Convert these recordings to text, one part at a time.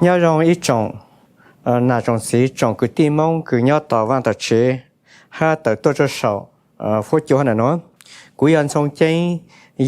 Nyob zoo ib tsoom nam tsoom txiv, tsoom kwv tij Hmoob kws nyob tom vaj tom tsev hab tawm tuaj rua saum huab cua ntawm nuav. Kuv yog Ntxhoo Ceeb,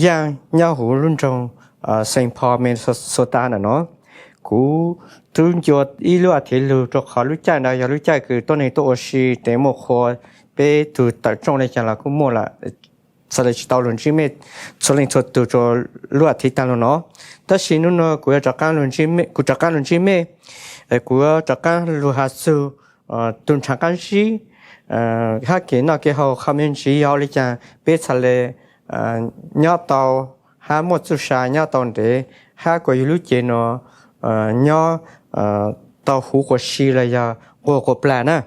yaaj nyob huv lub nroog Saint Paul, Minnesota ntawm nuav. Kuv tub ncua ib lub a thiv lug rua qhov lub caij ntawd yog lub caij kws tuab neeg tuaj ua si tes muaj qhua, peb tug tawm rooj le caag los kuj muaj lawm, txhad le tsis tau lug ntsib mej txhua leej txhua tug rua lub a thiv taag lug nuav. Tab sis nub nuav kuv yuav, kuv rov qaab lug ntsib mej, kuv yuav rov qaab lug has txug tug nrhaav qaab zib hab kev noj kev haus qhov me ntsis yog ua le caag peb txhad le nyob tau hab muaj txuj sa nyob tau ntev hab kuas yug lub cev nuav nyob tau huv quas si los yog nquag quas plag na.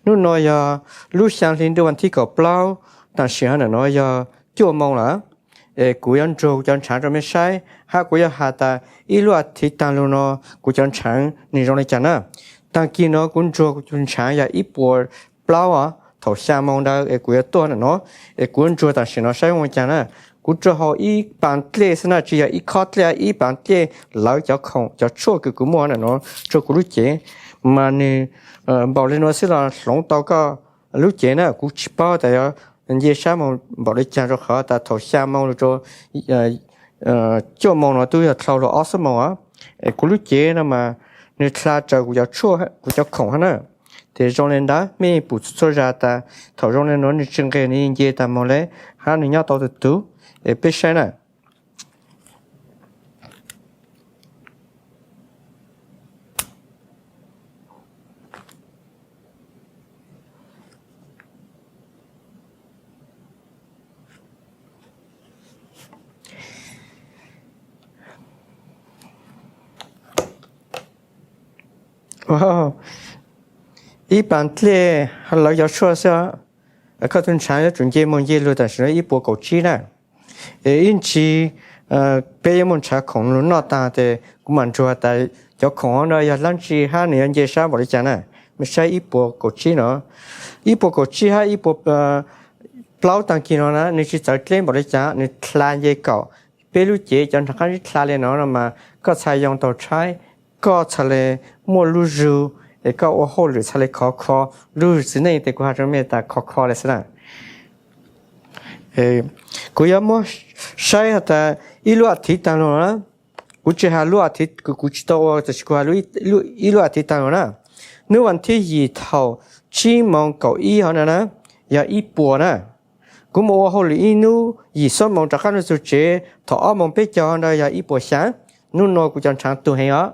Nub nuav yog lub xyaa hli ntuj vas thib kaum plaub, tam sim hov ntawm nuav yog cuaj moo lawm. Es kuv yuav ntsuag kuv cov nrhaav rua mej saib hab kuv yuav has tas ib lub a thiv taag lug nuav kuv cov nrhaav nwg zoo le caag na. Taag kis nuav kuv ntsuag kuv cov nrhaav yog ib puas plaub os, thaum xyaa moo ntawd es kuv yuav tuaj ntawm nuav, es kuv yuav ntsuag tam sim nuav saib zoo le caag na. Kuv rua hauv ib paas dlej xwb na, tsis yog ib khob dlej, ib paas dlej lawv cov khoom cov tshuaj kws kuv muaj ntawm nuav rua kuv lub cev, mas nwg npaum le nuav xwb los hloov tau koj lub cev na. Kuv tsis paub tas yuav nce sab moog npaum le caag rua qhov tas thaum xyaa moo lug rua cuaj moo nuav tub yog dlhau lug ob xuab moos os. Es kuv lub cev no mas nwg dlha raws kuv cov khoom hab na. Tes zoo le ntawd mej pum txhua txhua zag tas thaum zoo le nuav nwg tsis nqeg nwg nce taag moog le hab nwg nyob tau tug tug. Es peb saib na. Ib paas dlej lawv cov tshuaj xwb, koj tug nrhaav yuav tsum nce moog nce lug tam sim nuav ib puas kaum tsib na. Es ib ntsis peb yuav muaj nrhaav khoom lug noj taag tes kuv mam ntsuag tas cov khoom hov no yog dlaab tsi hab nwg yuav nce sab npaum le caag na. Mej saib ib puas kaum tsib no, ib puas kaum tsib hab ib puas plaub taag kis no na, nwg tsis txawv dleb npaum le caag, nwg dlha nce kaum. Peb lub cev cov nrhaav qaab zib dlha le no no mas koj txhad yoo taug tshaib, koj txhad le muaj lub zug, es koj ua hauj lwm txhad le khov kho. Lub txiv neej tes kuv has rua mej tas khov kho le xwb na. Kuv yuav muab saib has tas ib lub a thiv taag lug na, kuv tsis has lub a thiv kws kuv tsis tau ua, tab sis kuv has ib lub a thiv taag lug na. Nub vas thib yim thaum tsib moos kaum ib hov na, yog ib puas na. Kuv moog ua hauj lwm ib nub yim xuab moos rov qaab lug txug tsev thaum ob moos peb caug hov ntawd yog ib puas xyaa. Nub nuav kuv cov nrhaav tug heev os.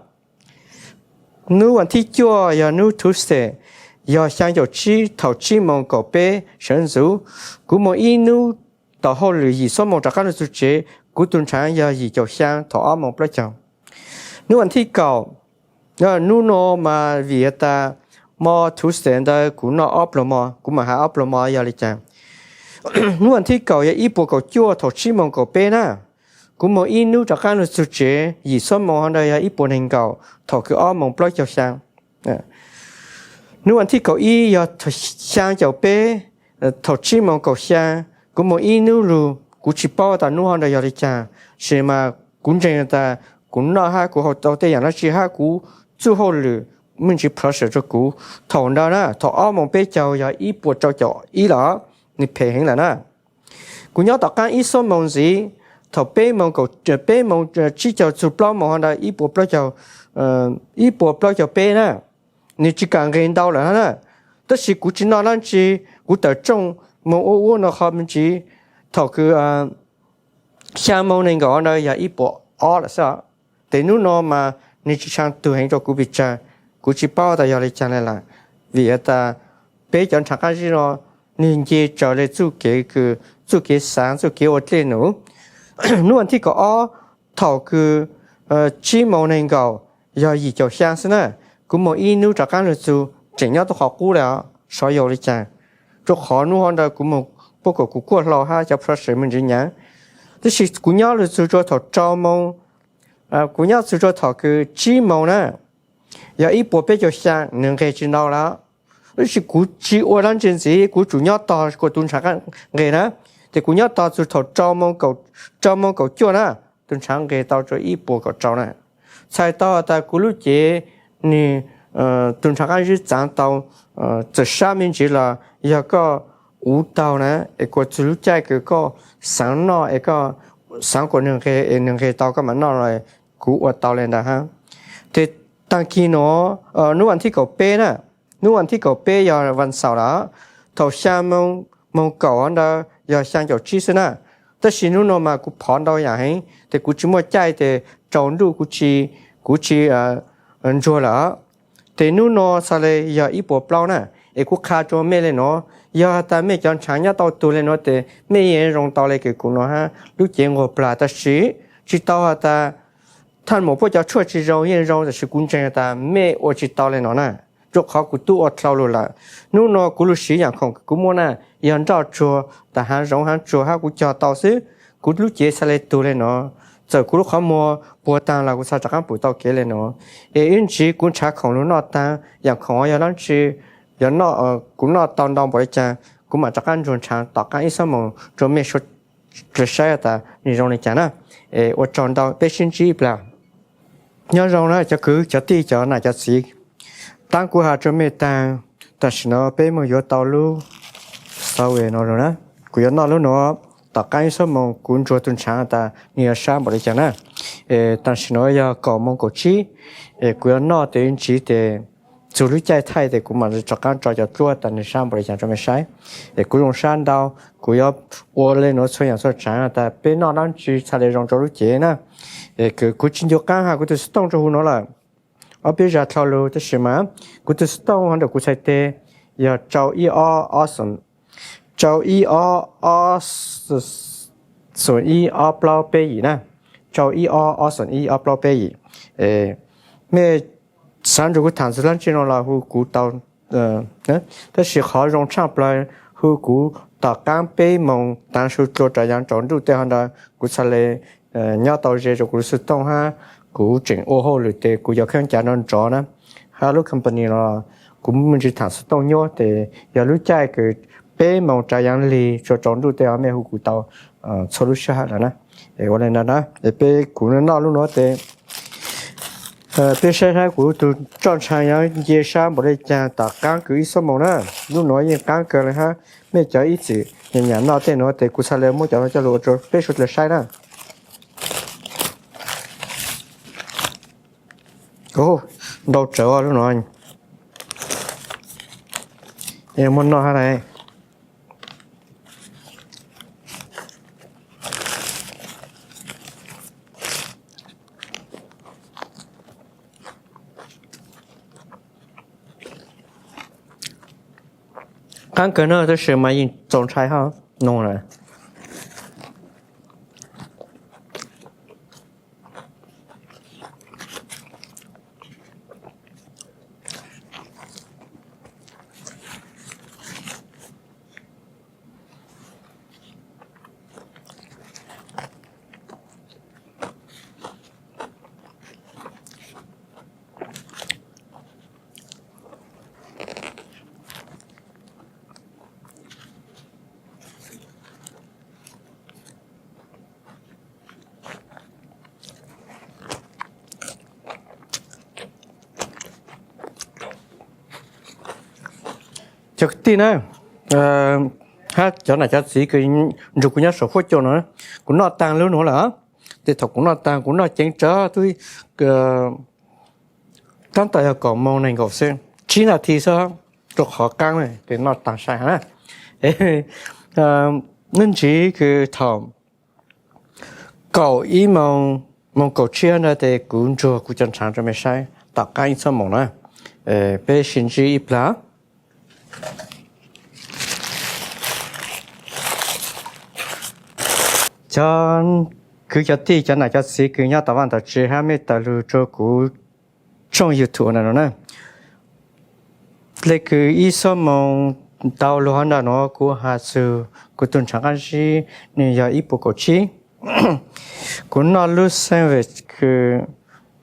Nub vas thib cuaj yog nub Tuesday, yog xyaa caum tsib thaum tsib moos kaum peb sawv ntxuv. Kuv moog ib nub tau hauj lwm yim xuab moos rov qaab lug txug tsev, kuv tug nrhaav yog yim caum xyaa thaum ob moos plaub caug. Nub vas thib kaum, nub nuav mas vim has tas mo Tuesday ntawd kuv noj ob pluas mo, kuv mam has ob pluas mo yog le caag. Nub vas thib kaum yog ib puas kaum cuaj thaum tsib moos kaum peb na. Kuv moog ib nub rov qaab lug txug tsev yim xuab moos hov ntawd yog ib puas neeg nkaum thaum kws ob moos plaub caug xyaa. Nub vas thib kaum ib yog xyaa caum peb thaum tsib moos kaum xyaa. Kuv moog ib nub lug, kuv tsis paub tas nub hov ntawd yog le caag, sis mas kuv ntseeg tas kuv noj hab kuv haus tau tej yaam dlaab tsi hab kuv txuj hauj lwm me ntsis pressure rua kuv. Thaum ntawd na, thaum ob moos peb caug yog ib puas rau caum ib lawm, nwg phem heev lawm na. Kuv nyob tom qaab ib xuab moos ntxiv, thaum peb moos, peb moos tsib caug txug plaub moos hov ntawd ib puas plaub caug, ib puas plaub caug peb na, nwg tsis kam nqeg ntau lawm na. Tab sis kuv tsis noj dlaab tsi, kuv tawm rooj moog ua ua no qhov me ntsis, thaum kws xyaa moos neeg nkaum ntawd yog ib puas ob lawm xwb. Tes nub no mas nwg tsis tshaav tug heev rua kuv pes tsawg, kuv tsis paub tas yog le caag le lawm. Vim has tas peb cov nrhaav qaab zib no nwg nce raws le txuj kev kws, txuj kev xaav, txuj kev ua dlej num. Nub vas thib kaum ob thaum kws tsib moos neeg nkaum yog yim caum xyaa xwb na. Kuv moog ib nub rov qaab lug txug tseem nyob tau qhov qub le, sov yog le caag. Rua qhov nub hov ntawd kuv moog puab kuas kuv kuaj hlau hab cov pressure me ntsis nyaav. Tab sis kuv nyob lug txug rua thaum rau moos, kuv nyob txug rua thaum kws tsib moos na, yog ib puas peb caug xyaa, nwg nqeg tsis ntau lawm. Tab sis kuv tsis ua dlaab tsi ntxiv, kuv tsum nyob tog kuas tug nrhaav nqeg na. Tes kuv nyob tog txug thaum rau moos kaum cuaj na, tug nrhaav nqeg tau rua ib puas kaum rau na. Txhais tau has tas kuv lub cev nwg tug ntshav qaab zib txaav tau, txawm sab me ntsis los yog koj uv taug na, es kuas txug lub caij kws koj xaav noj es koj xaav kuas nwg nqeg es nwg nqeg tau koj mam noj los kuv ua tau le ntawd hab. Tes taag kis nuav, nub vas thib kaum peb na, nub vas thib kaum peb yog vas xaum lawm, thaum xyaa moog kaum ntawd yog xyaa caum tsib xwb na. Tab sis nub nuav mas kuv phov ntau yaam heev tes kuv tsi muaj caij tes tsaus ntuj kuv tsi ntsuag lawm. Tes nub nuav txhaj le yog ib puas plaub na, es kuv qha rua mej le nuav, yog has tas mej cov ntshaav nyob tau tug le nuav tes mej yeej zoo tau le kws kuv nuav hab, lub cev nquag plag tab sis tsi tau has tas thaaj mum puab cov tshuaj tsi zoo yeej zoo, tab sis kuv ntseeg has tas mej ua tsi tau le nuav na, rua qhov kuv tub ua dlhau lug lawm. Nub nuav kuv lug siv yaam khoom kws kuv muaj na, yog nroj tsuag, tas haav zoov haav tsuag hab kuv cog tau xwb, kuv lub cev txhaj le tug le nuav. Txawm kuv lub qhov muag puag taag los kuv txhaj rov qaab pum tau kev le nuav. Es ib ntsis kuv nrhav khoom lug noj taag, yaam khoom yog dlaab tsi, yog kuv noj tau ntau npaum le caag, kuv mam rov qaab ntsuag ntshaav tom qaab ib xuab moos rua mej suav dlawg saib tas nwg zoo le caag na. Es ua tsaug ntau, peb sib ntsib ib plag. Nyob zoo na cov kwv cov tij cov nam cov txiv, taab kuv has rua mej taag, tam sim nuav peb moog yuav tau lub xav ve nuav lug na. Kuv yuav noj lub nuav tom qaab ib xuab moos kuv ntsuag tug nrhav tas nwg yuav sab npaum le caag na. Es tam sim nuav yog kaum moos kaum tsib, es kuv yuav noj tes ib ntsis tes txug lub caij thaij tes kuv mam rov qaab tso cov dluab tas nwg sab npaum le caag rua mej saib. Es kuv zoo sab ntau, kuv yuav ua le nuav txhua yaam txhua tsav tas peb noj dlaab tsi txhaj le zoo rua lub cev na. Es kuv tsi ncu qaab has kuv tug xov tooj rua huv nuav lawm. Ob peb zag dlhau lug tab sis mas kuv tug xov tooj hov ntawm kuv txhais tes yog rau ib ob ob xoom, rau ib ob ob xoom ib ob plaub peb yim na, rau ib ob ob xoom ib ob plaub peb yim. Mej xaav nrug kuv thaam txug dlaab tsi nuav los hu kuv tau, tab sis qhov zoo tshaaj plawg hu kuv tom qaab peb moos taav su dlua rov yaav tsaus ntuj tej hov ntawd kuv txhaj le nyob tau ze rua kuv lub xov tooj hab kuv tseem ua hauj lwm tes kuv yuav khaub ncav nrov nrov na. Hab lub company los kuv muaj ntsis thaam xov tooj nyuaj tes yog lub caij kws peb moos rov yaav lig tsuas tsaus ntuj tej hov mej hu kuv tau txhua lub sij hawm lawm na. Es ua le ntawd na, es peb kuv noj lub nuav tes peb saib saib kuv tug roj ntsha yuav nce sab npaum le caag tom qaab kws ib xuab moos na. Lub nuav yeej qaab kawg le hab, mej cov ib txwm nyam nyam noj tej nuav tes kuv txhaj le muab cov nuav coj lug ua rua peb suav dlawg saib na. Ntau tsawv lub nuav, muab noj hab na. Qaab kawg na tab sis mas yeej txaus ntshai hab, noog lawm. Cov kwv tij na, hab cov nam cov txiv kws nrug kuv nyob saum huab cua no, kuv noj taag lub nuav lawm. Tes thaum kuv noj taag kuv noj ceev tsawv tub, tab tom yog kaum moos nees nkaum xwb, tsib nas this xwb, rua qhov qaab tes noj taag sai hab na. Nub ntsiv kws thaum kaum ib moos, moos kaum tsib ntawd tes kuv ntsuag kuv cov ntshaav rua mej saib tom qaab ib xuab moos na. Peb sib ntsib ib plag. Cov kwv cov tij cov nam cov txiv kws nyob tom vaj tom tsev hab mej tawm lug rua kuv tshooj YouTube na no na. Le kws ib xuab moos tau lug hov ntawm nuav kuv has txug kuv tug ntshav qaab zib, nwg yog ib puas kaum tsib. Kuv noj lub sandwich kws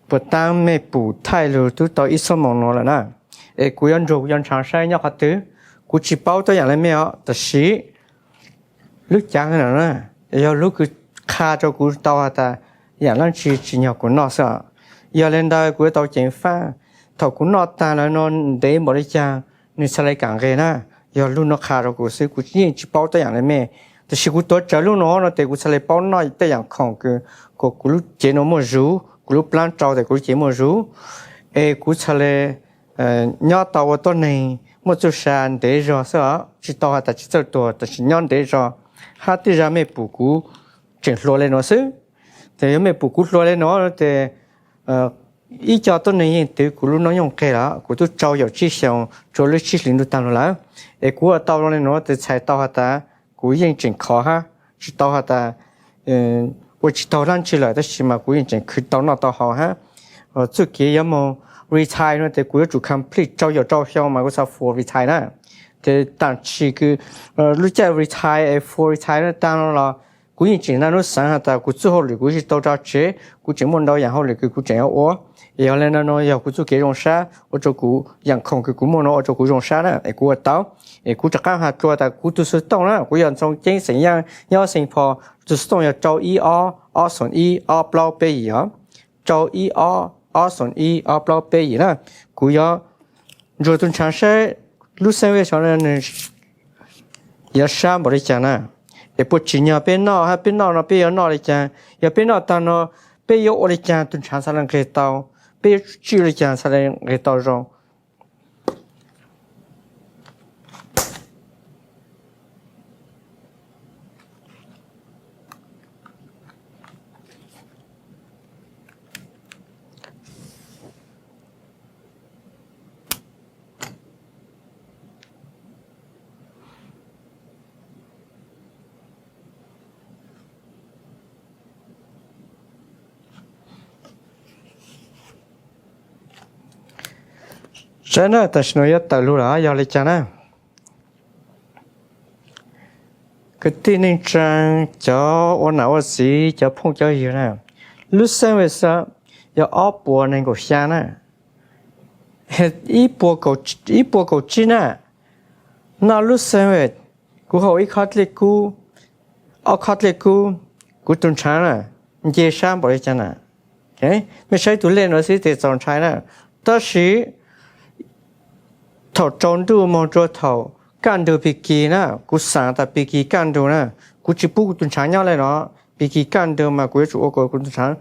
puas taab mej pum thaij lug tub tau ib xuab moos nuav lawm na. Es kuv yuav ntsuag kuv cov ntshav saib nyob qhov twg. Kuv tsi paub tuab yaam le mej os, tab sis lub caav na, yog lub kws qha rua kuv tau has tas yaam dlaab tsi tsim nyog kuv noj xwb os. Yog li ntawd kuv yuav tau ceev faj. Thaum kuv noj tag lawm no ntev npaum li cas nws txhaj li kam nqes na. Yog lub no qha rau kuv xwb, kuv yeej tsis paub tej yam li mej. Tiam sis kuv tuav tsawv lub no no tes kuv txhaj li paub noj tej yam khoom kws kom kuv lub cev no muaj zuv, kuv lub plab rau tes kuv lub cev muaj zuv, es kuv txhaj li nyob tau ua tuab neeg muaj txuj sa ntev zog xwb os, tsis tau has tas tsis txawj tuag tab sis nyob ntev zog, hab tej zag mej pum kuv tseem hluas li no xwb. Ces yog mej pum kuv hluas li no tes ib co tuab neeg yeej twv kuv lub noob nyoog qeg lawm, kuv twb rau yaum tsib xyoos rua lub tsib hlis ntuj tag los lawm, es kuv ua tau zoo li no tes txhais tau has tas kuv yeej tseem khov hab, tsis tau has tas ua tsis taug dlaab tsi lawm tab sis mas kuv yeej tseem khwv tau noj tau haus hab. Txuj kev yuav moog retire no tes kuv yuav tsum complete rau yaum rau xyoo mas kuv txhaj full retire na. Ces tam sim kws lub caij retire es full retire no tag no los kuv yeej tseem naj nub xaav has tas kuv txuj hauj lwm kuv tsis tau tso tseg, kuv tseem muaj ntau yaam hauj lwm kws kuv tseem yuav ua. Es yog li no no yog kuv txuj kev zoo sab ua rau kuv yaam khoom kws kuv muaj no ua rau kuv zoo sab na es kuv ua tau. Es kuv rov qaab has dlua tas kuv tug xov tooj na kuv yog Ntxoov Ceeb xeem Yaaj nyob Saint Paul, tug xov tooj yog rau ib ob ob xoom ib ob plaub peb yim os. Rau ib ob ob xoom ib ob plaub peb yim na. Kuv yuav ntsuas tug nrhaav saib lub xeeb vej sov no nws yuav sab npaum li cas na, es puas tsim nyog peb noj hab peb noj no peb yuav noj li cas, yog peb noj tag no peb yuav ua li cas tug nrhaav txhaj li nqeg tau, peb yuav tswj li cas txhaj li nqeg tau zoo. Saib na, tam sim no yuav tawm lug lawm yog li cas na. Kwv tij neej tsaa, cov ua nam ua txiv, cov phooj cov ywg na, lub xeeb vej xwb yog ob puas neeg nkaum xyaa na, ib puas kaum tsib na. Noj lub xeeb vej, kuv haus ib khob dlej kub, ob khob dlej kub, kuv tug nrhaav na nce sab npaum li cas na. Mej saib tug lej no xwb tes txaus ntshai na. Tab sis thaum tsaus ntuj moog rua thaum kaj ntug pig kis na, kuv xaav tas pig kis kaj ntug na, kuv tsis pub kuv tug nrhaav nyob le no. Pig kis kaj ntug mas kuv yuav tsum ua kom kuv tug nrhaav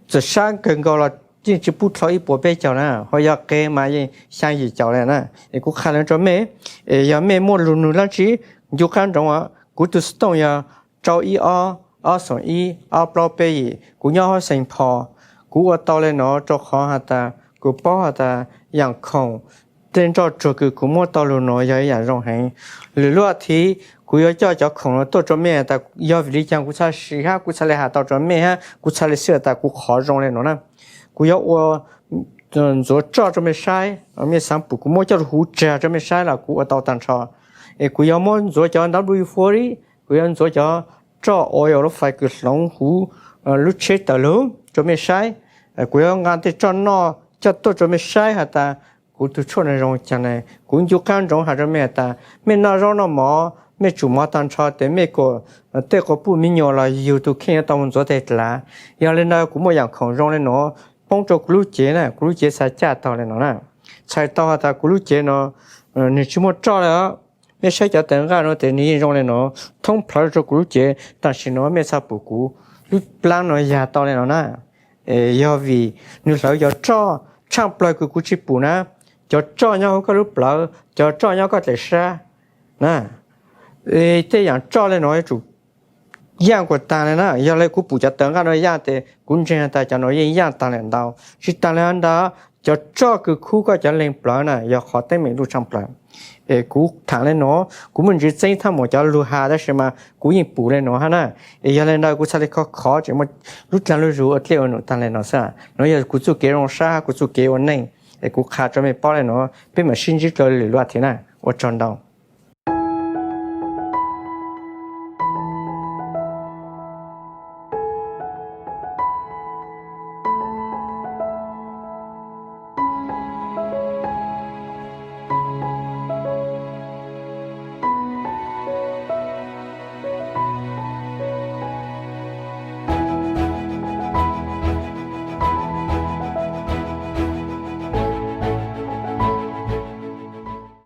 txawm sab kawg nkaus los yeej tsis pub dlhau ib puas peb caug na, ho yog qe mas yeej xyaa yim caum le na. Es kuv qha le rua mej, es yog mej muaj lug nug dlaab tsi, ncu qaab ntsoov, kuv tug xov tooj yog rau ib ob ob xoom ib ob plaub peb yim, kuv nyob hauv Saint Paul. Kuv ua tau le no rua qhov has tas kuv paub has tas yaam khoom tej nroj tsuag kws kuv muab tau lug nuav yog ib yaam zoo heev. Lwm lub a thiv kuv yuav coj cov khoom nuav tuaj rua mej has tas yog vim li cas kuv txhaj siv hab kuv txhaj le has tau rua mej hab kuv txhaj le xwb has tas kuv qhov zoo le nuav na. Kuv yuav ua ntxuav roj rua mej saib, mej xaav pum kuv muab coj lug huv tsag rua mej saib los kuv ua tau tag nrho. Es kuv yuav muab ntxuav cov W forty, kuv yuav ntxuav cov roj oil lub fais kws hloov huv lub tsheb tawm lug rua mej saib. Kuv yuav nqa tej roj noj coj tuaj rua mej saib has tas kuv tug tshuaj nuav zoo caag na. Kuv ncu qaab ntsoov has rua mej has tas mej noj zaub noj mov, mej tsum mov tag nrho tes mej kuas tej quas puj miv nyuas los yug tug kheej yuav tau moog ntxuav teg dlav. Yog le ntawd kuv muaj yaam khoom zoo le nuav poob rua kuv lub cev na, kuv lub cev txhaj caj taug le nuav na. Txhais tau has tas kuv lub cev nuav nwg tsis muaj roj le. Mej saib cov tawv nqaj nuav tes nwg yeej zoo le nuav thoob plawg rua kuv lub cev, tam sim nuav mej txhaj pum kuv lub plaab nuav yag tau le nuav na. Yog vim nwg hlawv cov roj tshaaj plawg kws kuv tsis pum na, cov roj nyob huv koj lub plawv, cov roj nyob koj dlaim sab na. Tej yaam roj le nuav yuav tsum yaaj kuas taag le na. Yog le kuv pum cov tawv nqaj nuav yaaj tes kuv ntseeg has tas cov nuav yeej yaaj taag le ntau. Tsis taag le ntawd, cov roj kws khub koj cov leeg plawv na yog qhov teeb meem lub tshaaj plawg. Es kuv thaam le nuav, kuv muaj ntsis txeeb thaaj mus cov lug has tab sis mas kuv yeej pum le nuav hab na. Es yog le ntawd kuv txhaj le khov khov tseem muaj lub dlaag lub zug ua dlej ua num taag le nuav xwb. Nuav yog kuv txuj kev zoo sab hab kuv txuj kev ua neej, es kuv qha rua mej paub le nuav, peb maam sib ntsib dlua lwm lub a thiv na. Ua tsaug ntau.